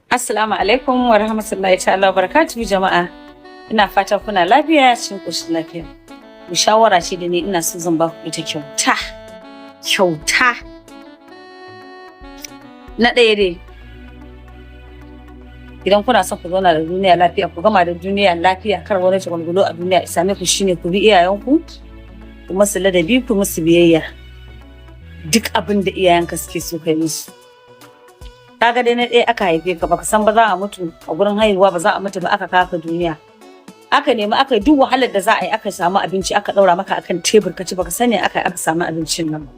Assalamu alaikum wa rahmatullahi ta'ala wa barakatuhu, jama'a. Ina fatan kuna lafiya, cikin ƙoshin lafiya. Mu shawara ce da ni ina so zan ba ku ita kyauta. Kyauta. Na ɗaya dai, idan kuna son ku zauna da duniya lafiya, ku gama da duniya lafiya, kar wani jagwalgwalo a duniya ya same ku, shine ku bi iyayenku, ku masu ladabi, ku musu biyayya. Duk abin da iyayenka suke so, kai musu. Kaga dai, na ɗaya aka haife ka, baka san ba za a mutu a gurin haihuwa, ba za a mutu ba, aka kaka duniya. Aka nemi, aka yi duk wahalar da za a yi, aka samu abinci, aka ɗaura maka akan tebur ka ci, baka sani aka samu abincin nan ba.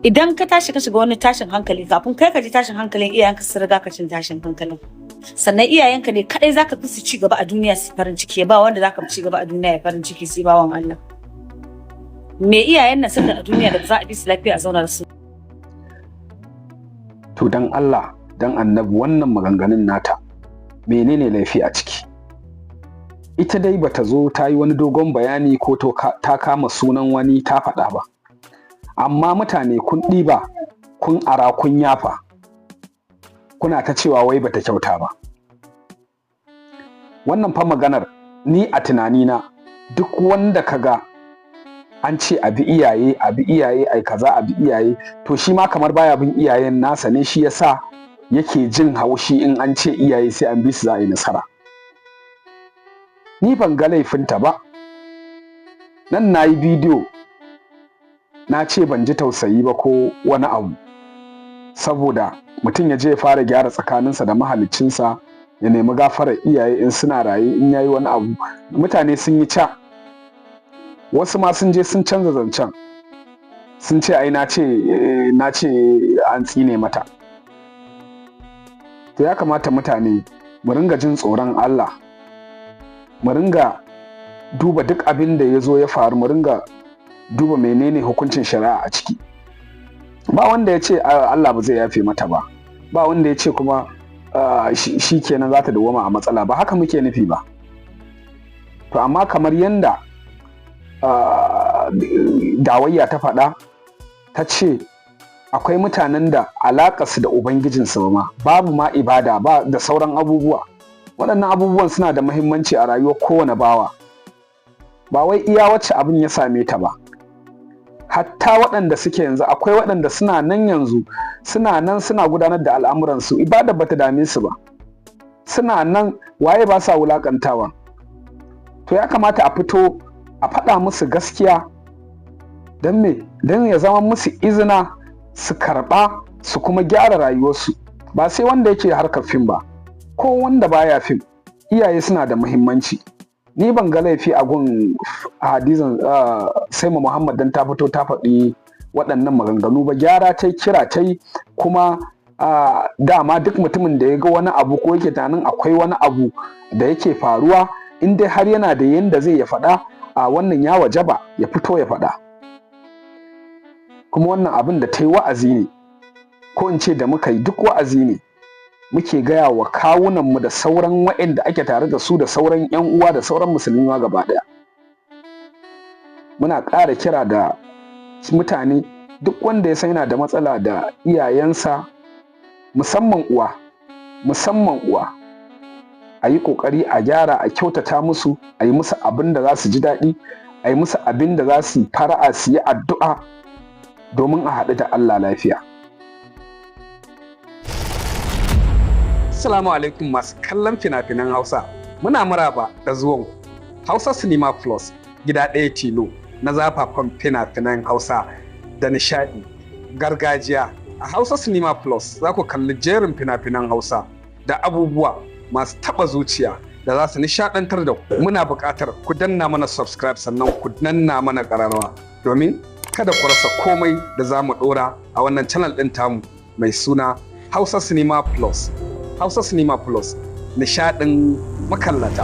Idan ka tashi ka shiga wani tashin hankali, kafin kai ka ji tashin hankalin, iyayenka su riga ka cin tashin hankalin. Sannan iyayenka ne kadai zaka fi su ci gaba a duniya su farin ciki, ba wanda zaka fi ci gaba a duniya ya farin ciki sai bawan Allah. Me iyayen nan suka a duniya da za a bi su lafiya a zauna da su? To, dan Allah dan Annabi, wannan maganganun nata menene laifi a ciki? Ita dai bata zo ta yi wani dogon bayani ko ta kama sunan wani ta faɗa ba, amma mutane kun ɗiba, kun ara, kun yafa, kuna ta cewa wai bata kyauta ba. Wannan fa maganar, ni a tunanina, duk wanda kaga an ce a bi iyaye, a bi iyaye, ai kaza, a bi iyaye, to shi ma kamar baya bin iyayen nasa ne, shi yasa yake jin haushi in an ce iyaye sai an bi su za a yi nasara. Ni ban ga laifinta ba. Nan na yi bidiyo na ce ban ji tausayi ba ko wani abu, saboda mutum ya je ya fara gyara tsakaninsa da mahaliccinsa, ya nemi gafarar iyaye in suna raye in yayi wani abu. Mutane sun yi ca, wasu ma sun je sun canza zancen, sun ce ai na ce an tsine mata. To, ya kamata mutane mu ringa jin tsoron Allah, mu ringa duba duk abin da ya zo ya faru, mu ringa duba menene hukuncin shari'a a ciki. Ba wanda ya ce Allah ba zai yafe mata ba, ba wanda ya ce kuma shi kenan za ta dawwama a matsala ba, haka muke nufi ba. To, amma kamar yanda Dawayya ta faɗa, ta ce akwai mutanen da alaƙarsu da ubangijinsu ba ma babu ma ibada ba da sauran abubuwa. Waɗannan abubuwan suna da muhimmanci a rayuwar kowane bawa, ba wai iya wacce abin ya same ta ba, hatta waɗanda suke yanzu. Akwai waɗanda suna nan yanzu, suna nan suna gudanar da al'amuransu, ibada bata dame su ba, suna nan, waye ba sa wulaƙantawa? To, ya kamata a fito a faɗa musu gaskiya. Don me? Don ya zama musu izina, su karɓa, su kuma gyara rayuwarsu. Ba sai wanda yake harkar fim ba, ko wanda baya fim, iyaye suna da muhimmanci. Ni ban ga laifi a gun Hadizan Saima Muhammad dan ta fito ta faɗi waɗannan maganganu ba. Gyara ta kira ta yi, kuma dama duk mutumin da ya ga wani abu ko yake tunanin akwai wani abu da yake faruwa, in dai har yana da yanda zai ya faɗa, a wannan ya wajaba ya fito ya faɗa. Kuma wannan abin da ta yi wa'azi ne, ko in ce da muka yi duk wa'azi ne muke gaya wa kawunanmu da sauran waɗanda ake tare da su da sauran 'yan uwa da sauran musulmi ma gaba ɗaya. Muna ƙara kira da mutane, duk wanda ya san yana da matsala da iyayensa, musamman uwa, musamman uwa, a yi ƙoƙari a gyara, a kyautata musu, a yi musu abin da za su ji daɗi, a yi musu abin da za su yi fara'a, su yi addu'a, domin a haɗu da Allah lafiya. Assalamu alaikum masu kallon fina-finan Hausa. Muna maraba da zuwan Hausa Cinema Plus, gida ɗaya tilo na zafafan fina-finan Hausa da nishaɗi gargajiya. A Hausa Cinema Plus za ku kalli jerin fina-finan Hausa da abubuwa masu taɓa zuciya da za su nishaɗantar da ku. Muna buƙatar ku danna mana subscribe, sannan ku danna mana ƙararrawa, domin kada ku rasa komai da za mu ɗora a wannan channel ɗin tamu mai suna Hausa Cinema Plus. Hausa Cinema Plus, nishaɗin makallata.